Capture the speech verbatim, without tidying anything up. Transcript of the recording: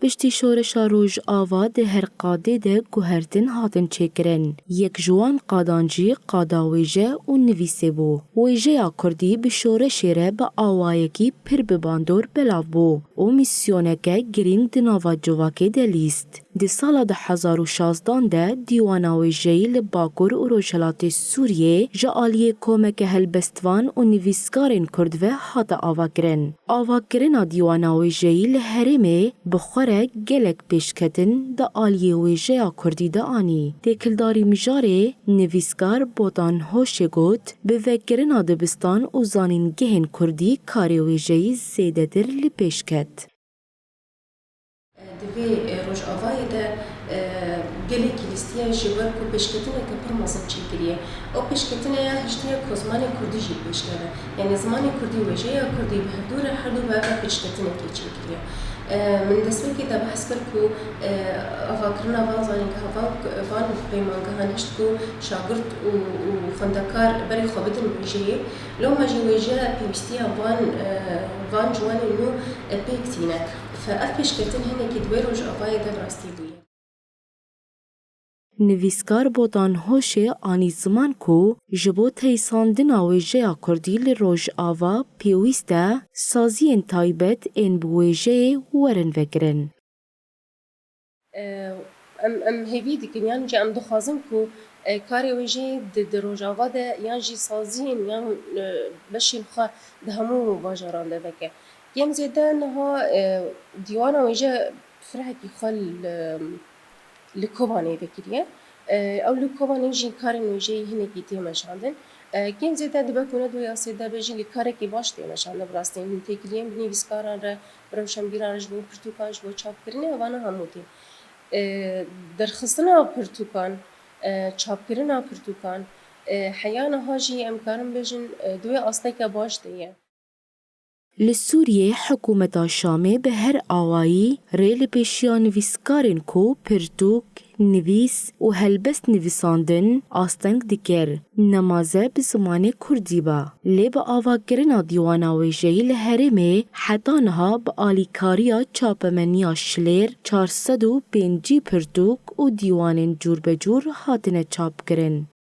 Piştî şoreşa Rojava di her qadê de guhertin hatin çêkirin. Yek ji wan qadan jî qada wêje û nivîsê bû. Wêjeya kurdî bi şoreşê re bi awayekî pir bi bandor belav bû û mîsyoneke girîng di nava civakê de lîst. Di sala du hezar û şazdan de Dîwana Wêjeyî li Bakur û Rojhilatê Sûriyê ji aliyê komeke helbestvan û nivîskarên kurd ve hate avakirin. Avakirina Dîwana Wêjeyî li herêmê bi xwe re gelek pêşketin di aliyê wêjeya kurdî de anî. Têkildarî mijarê nivîskar Botan Hoşê got, bi vekirina dibistan û zanîngehên kurdî karê wêjeyî zêdetir li pêş ket. Di vê, e, rojavayê de, e, gelekî lîstiye ji ber ku pêşketineke pir mezin çêkiriye. Ew pêşketine ya hiştiye ku zimanê kurdî jî pêş keve. Yanî zimanê kurdî û wêjeya kurdî bi hevdû re her du bi eve pêşketinekê çêkiriye. E, min destpêkê de behs kir ku, e, avakirina van zanîngeha van, van peymangehan hişt ku şagirt û, û xwendekar berê xwe bidin wêjeyê. Loma jî wêje pêwîstiya van, e, van ciwanên nû, e, pêk tîne. Fe ev pêşketin hinekî di wê rojavayê de bi rastî bûye. Nivîskar Botan Hoşê anî ziman ku ji bo teysandina wêjeya kurdî li Rojava pêwîst e saziyên taybet ên bi wêjeyê werin vekirin. E, em, em hêvî dikin, yan jî em dixwazin ku, e, karê wêjeyê di, di Rojava de yan jî saziyên yan, e, beşên xwe di hemû bajaran de veke. Kêm zêde niha, e, dîwana wêje firehekî xwe li, li Kobanê vekiriye. E, ew li Kobanê jî karên wêjeyê hinekî tê meşandin. E, kêm zêde dibe ku ne du ya sê de be jî lê karekî baş tê meşandin bi rastî. Hûn têkiliyên bi nivîskaran re, bi rewşenbîran re ji bo pirtûkan, ji bo çapkirinê, evana hemû tê. E, derxistina pirtûkan, e, çapkirina pirtûkan, e, heya niha jî em karin bêjin, e, di wê asteke baş de ye. Li Sûriyê hikûmeta Şamê bi her awayî rê li pêşiya nivîskarên ku pirtûk, nivîs û helbest nivîsandin asteng dikir, nemaze bi zimanê kurdî be. Lê bi avakirina dîwana wêjeyî li herêmê heta niha bi alîkariya çapemeniya Şilêr çar sed û pêncî pirtûk û dîwanên cûrbecûr hatine çapkirin.